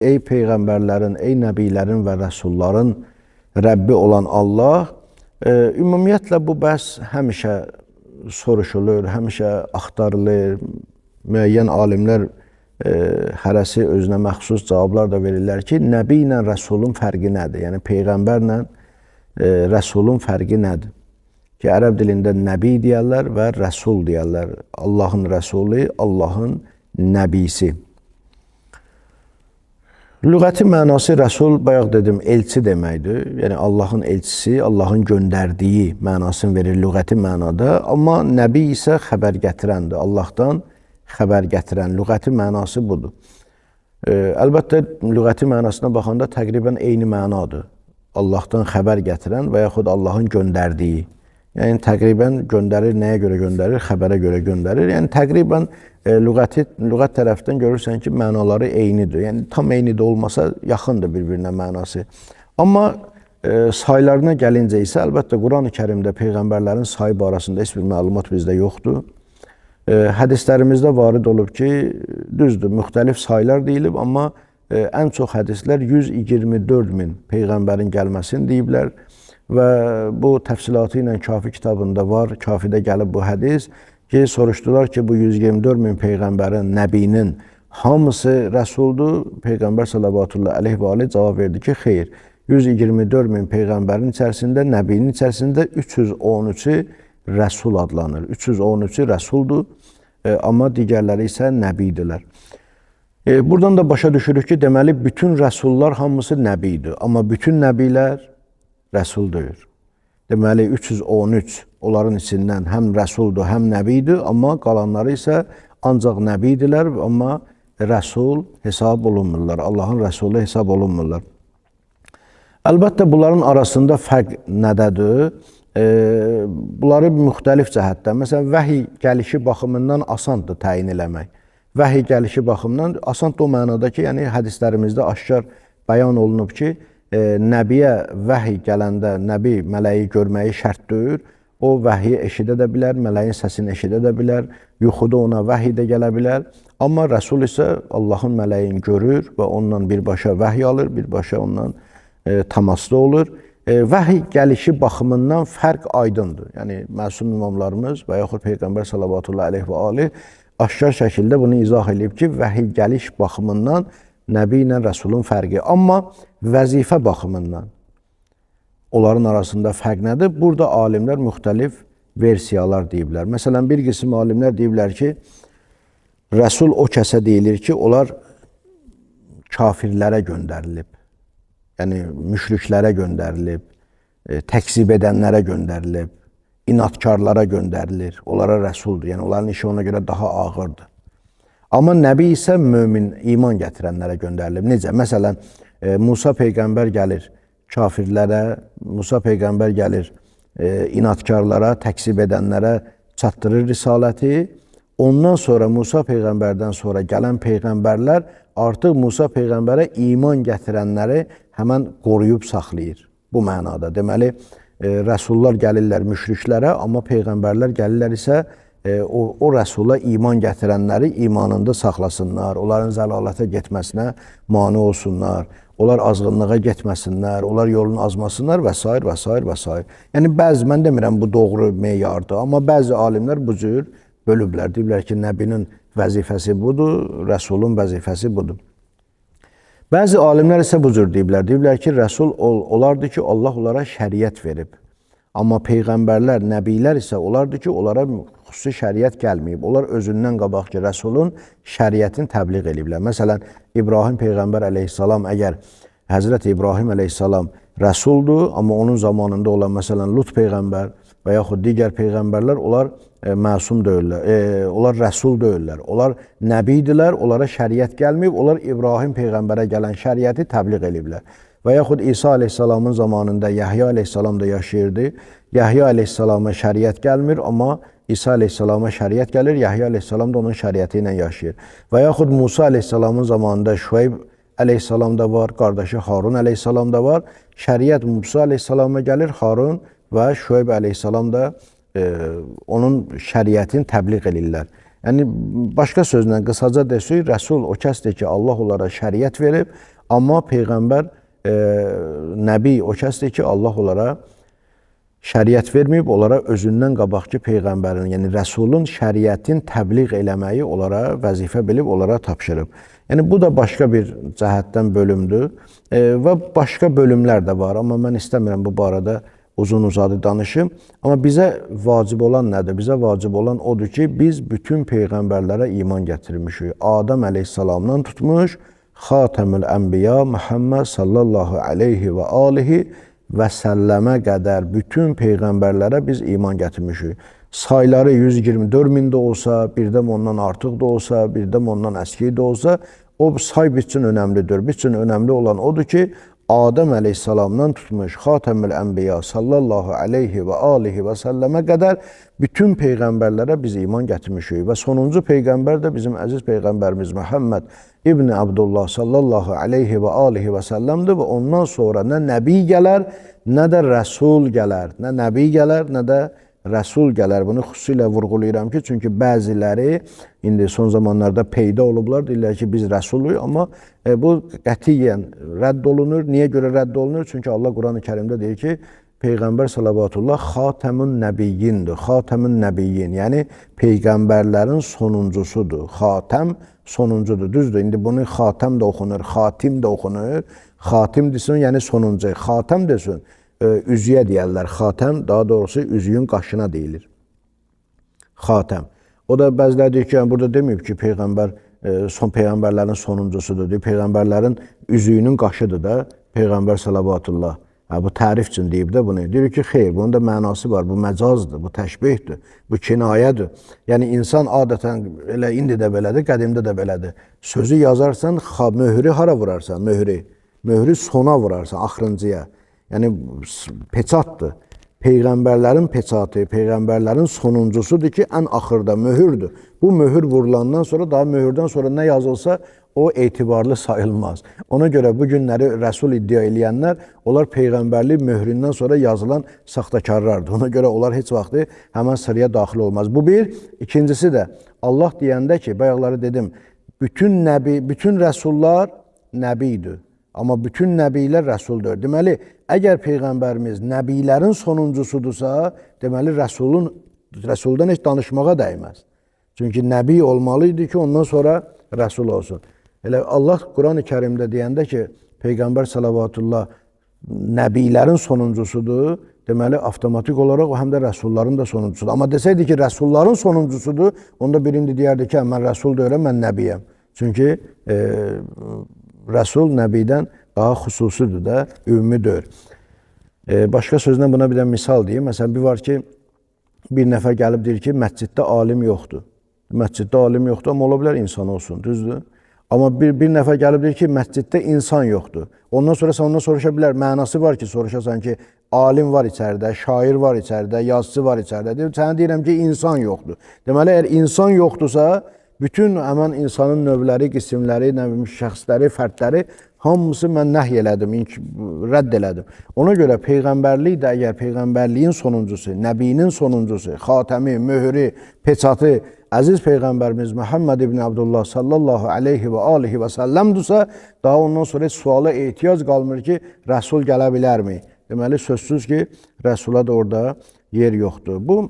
Ey peyğəmbərlərin, ey nəbilərin və rəsulların Rəbbi olan Allah. Ümumiyyətlə bu bəhs həmişə soruşulur, həmişə axtarılır. Müəyyən alimlər hərəsi özünə məxsus cavablar da verirlər ki, nəbi ilə rəsulun fərqi nədir? Yəni peyğəmbərlə rəsulun fərqi nədir? Ki, ərəb dilində nəbi deyərlər və rəsul deyərlər. Allahın rəsulu, Allahın nəbisi. Lüğəti mənası rəsul, bayaq dedim, elçi deməkdir. Yəni Allahın elçisi, Allahın göndərdiyi mənasını verir lüğəti mənada. Amma nəbi isə xəbər gətirəndir. Allahdan xəbər gətirən lüğəti mənası budur. Əlbəttə, lüğəti mənasına baxanda təqribən eyni mənadır. Allahdan xəbər gətirən və yaxud Allahın göndərdiyi. Yəni təqribən göndərir, nəyə görə göndərir? Xəbərə görə göndərir. Yəni təqribən lüğət tərəfdən görürsən ki, mənaları eynidir. Yəni tam eyni də olmasa yaxındır bir-birinə mənası. Amma saylarına gəlincə isə əlbəttə Quran-ı Kərimdə peyğəmbərlərin sayı barəsində heç bir məlumat bizdə yoxdur. Hədislərimizdə varid olub ki, düzdür, müxtəlif saylar deyilib, amma ən çox hədislər 124 min peyğəmbərin gəlməsini deyiblər. Və bu təfsilatı ilə Kafi kitabında var, Kafidə gəlib bu hədis ki, soruşdular ki, bu 124 min peyğəmbərin, nəbinin hamısı rəsuldur. Peyğəmbər sallallahu əleyhi və aleyh cavab verdi ki, xeyr, 124 min peyğəmbərin içərisində, nəbinin içərisində 313-ü rəsul adlanır. 313-ü rəsuldur, amma digərləri isə nəbidirlər. Buradan da başa düşürük ki, deməli, bütün rəsullar hamısı nəbidir, amma bütün nəbilər rəsul deyil. Deməli, 313 onların içindən həm rəsuldur, həm nəbidir, amma qalanları isə ancaq nəbidirlər, amma rəsul hesab olunmurlar. Allahın rəsulu hesab olunmurlar. Əlbəttə, bunların arasında fərq nədədir? Bunları müxtəlif cəhətdən, məsələn, vəhiy gəlişi baxımından asandır təyin eləmək. Vəhiy gəlişi baxımından asandır o mənada ki, yəni hədislərimizdə aşkar bəyan olunub ki, nəbiyə vəhiy gələndə nəbi mələyi görməyi şərt deyil. O vəhiyi eşidə də bilər, mələyin səsini eşidə də bilər, yuxuda ona vəhiy də gələ bilər. Amma rəsul isə Allahın mələyini görür və ondan birbaşa vəhiy alır, birbaşa ondan təmasda olur. Vəhiy gəlişi baxımından fərq aydındır. Yəni məsum imamlarımız və yaxud Peyğəmbər sallallahu əleyhi və aleyh aşkar şəkildə bunu izah edib ki, vəhiy gəliş baxımından nəbi ilə rəsulun fərqi. Amma vəzifə baxımından onların arasında fərq nədir? Burada alimlər müxtəlif versiyalar deyiblər. Məsələn, bir qism alimlər deyiblər ki, rəsul o kəsə deyilir ki, onlar kafirlərə göndərilib. Yəni, müşriklərə göndərilib, təkzib edənlərə göndərilib, inatkarlara göndərilir. Onlara rəsuldur. Yəni, onların işi ona görə daha ağırdır. Amma nəbi isə mömin, iman gətirənlərə göndərilib. Necə? Məsələn, Musa peyğəmbər gəlir kafirlərə, Musa peyğəmbər gəlir inatkarlara, təkzib edənlərə çatdırır risaləti. Ondan sonra Musa peyğəmbərdən sonra gələn peyğəmbərlər artıq Musa peyğəmbərə iman gətirənləri həmən qoruyub saxlayır. Bu mənada. Deməli, rəsullar gəlirlər müşriklərə, amma peyğəmbərlər gəlirlər isə o rəsula iman gətirənləri imanında saxlasınlar, onların zəlalətə getməsinə mane olsunlar, onlar azğınlığa getməsinlər, onlar yolunu azmasınlar və s. və s. və s. Yəni, bəzi, mən demirəm bu doğru meyardır, amma bəzi alimlər bu cür bölüblər. Deyiblər ki, nəbinin vəzifəsi budur, rəsulun vəzifəsi budur. Bəzi alimlər isə bu cür deyiblər. Deyiblər ki, rəsul olardı ki, Allah onlara şəriət verib. Amma peyğəmbərlər, nəbilər isə olardı ki, onlara xüsusi şəriət gəlməyib. Onlar özündən qabaq ki, rəsulun şəriətini təbliğ eləyiblər. Məsələn, İbrahim peyğəmbər əleyhissalam əgər Həzrət İbrahim əleyhissalam rəsuldur, amma onun zamanında olan məsələn Lut peyğəmbər və yaxud digər peyğəmbərlər, onlar məsum deyirlər, onlar rəsul deyirlər, onlar nəbidirlər, onlara şəriət gəlməyib, onlar İbrahim peyğəmbərə gələn şəriəti təbliğ eləyiblər. Və yaxud İsa əleyhissalamın zamanında Yəhya əleyhissalam da yaşayırdı. Yəhya əleyhissalama şəriət gəlmir, amma İsa əleyhissalama şəriət gəlir, Yəhya əleyhissalam da onun şəriəti ilə yaşayır. Və yaxud Musa əleyhissalamın zamanında Şüeyb əleyhissalam da var, qardaşı Harun əleyhissalam da var. Şəriət Musa əleyhissalama gəlir, Harun və Şüeyb əleyhissalam da onun şəriətini təbliğ eləyirlər. Yəni, başqa sözlə qısaca desək, Rəsul o kəsdir ki, Allah onlara şəriət verib, amma Peyğəmbər, Nəbi o kəsdir ki, Allah onlara şəriət verməyib, onlara özündən qabaqki Peyğəmbərin, yəni Rəsulun şəriətin təbliğ eləməyi onlara vəzifə bilib, onlara tapşırıb. Yəni, bu da başqa bir cəhətdən bölümdür və başqa bölümlər də var, amma mən istəmirəm bu barədə uzun uzadı danışım. Amma bizə vacib olan nədir? Bizə vacib olan odur ki, biz bütün peyğəmbərlərə iman gətirmişik. Adəm əleyhissalamdan tutmuş, Xatəmül Ənbiya Muhammed sallallahu aleyhi və alihi və səlləmə qədər bütün peyğəmbərlərə biz iman gətirmişik. Sayları 124 min də olsa, birdəm ondan artıq da olsa, birdəm ondan əski də olsa, o say biz üçün önəmlidir. Biz üçün önəmli olan odur ki, Adəm əleyhissalamdan tutmuş Xatəmül Ənbiya sallallahu aleyhi və alihi və səlləmə qədər bütün peyğəmbərlərə biz iman gətirmişik. Və sonuncu peyğəmbər də bizim əziz peyğəmbərimiz Məhəmməd İbni Abdullah sallallahu aleyhi və alihi və səlləmdir və ondan sonra nə nəbi gələr, nə də rəsul gələr. Nə nəbi gələr, nə də rəsul gələr. Bunu xüsusilə vurğulayıram ki, çünki bəziləri indi son zamanlarda peyda olublar, deyirlər ki, biz rəsuluyuk, amma bu qətiyyən rədd olunur. Niyə görə rədd olunur? Çünki Allah Quran-ı Kərimdə deyir ki, Peyğəmbər salavatullah xatəmün nəbiyyindir. Xatəmün nəbiyyin, yəni peyğəmbərlərin sonuncusudur. Xatəm sonuncudur. Düzdür, indi bunu xatəm də oxunur, xatim də oxunur. Xatim desin, yəni sonuncu. Xatəm desin, üzüyə deyərlər. Xatəm, daha doğrusu üzüyün qaşına deyilir. Xatəm. O da bəziləri deyir ki, yəni burada deməyib ki, Peyğəmbər son peyğəmbərlərin sonuncusudur. Deyir, peyğəmbərlərin üzüyünün qaşıdır da Peyğəmbər salavatullah. Hə, bu tərif üçün deyib də bunu. Deyir ki, xeyr, bunun da mənası var. Bu məcazdır, bu təşbihdir, bu kinayədir. Yəni insan adətən elə indi də belədir, qədimdə də belədir. Sözü yazarsan, möhrü hara vurarsan? Möhrü. Möhrü sona vurarsan, axırıncıya. Yəni peçatdır. Peyğəmbərlərin peçatı, peyğəmbərlərin sonuncusudur ki, ən axırda möhürdür. Bu möhür vurulandan sonra, daha möhürdən sonra nə yazılsa, o etibarlı sayılmaz. Ona görə bu günləri rəsul iddia eləyənlər, onlar peyğəmbərlik möhründən sonra yazılan saxtakarlardır. Ona görə onlar heç vaxtı həmən sıraya daxil olmaz. Bu bir. İkincisi də Allah deyəndə ki, bayaqları dedim, bütün nəbi, bütün rəsullar nəbidir. Amma bütün nəbilər rəsuldur. Deməli, əgər Peyğəmbərimiz nəbilərin sonuncusudursa, deməli, rəsuldan heç danışmağa dəyməz. Çünki nəbi olmalı idi ki, ondan sonra rəsul olsun. Elə Allah Quran-ı Kərimdə deyəndə ki, Peyğəmbər salavatullah nəbilərin sonuncusudur, deməli, avtomatik olaraq o həm də rəsulların da sonuncusudur. Amma desəydi ki, rəsulların sonuncusudur, onda bir indi deyərdi ki, mən rəsul deyirəm, mən nəbiyəm. Çünki rəsul nəbidən daha xüsusidir də, ümumi deyil. Başqa sözlə buna bir də misal deyim. Məsələn, bir var ki, bir nəfər gəlib deyir ki, məsciddə alim yoxdur. Məsciddə alim yoxdur, amma ola bilər insan olsun, düzdür? Amma bir nəfər gəlib deyir ki, məsciddə insan yoxdur. Ondan sonra sən ondan soruşa bilər, mənası var ki, soruşasan ki, alim var içəridə, şair var içəridə, yazıcı var içəridə. Deyir, sənə deyirəm ki, insan yoxdur. Deməli, əgər insan yoxdursa, bütün həmən insanın növləri, qismləri, nə bilim, şəxsləri, fərdləri hamısı mən nəhy elədim, rədd elədim. Ona görə peyğəmbərlik də əgər peyğəmbərliyin sonuncusu, nəbinin sonuncusu, xatəmi, möhrü, peçatı əziz peyğəmbərimiz Məhəmməd ibn Abdullah sallallahu aleyhi və alihi və səlləmdirsə, daha ondan sonra heç suala ehtiyac qalmır ki, rəsul gələ bilərmi? Deməli, sözsüz ki, rəsula da orada yer yoxdur. Bu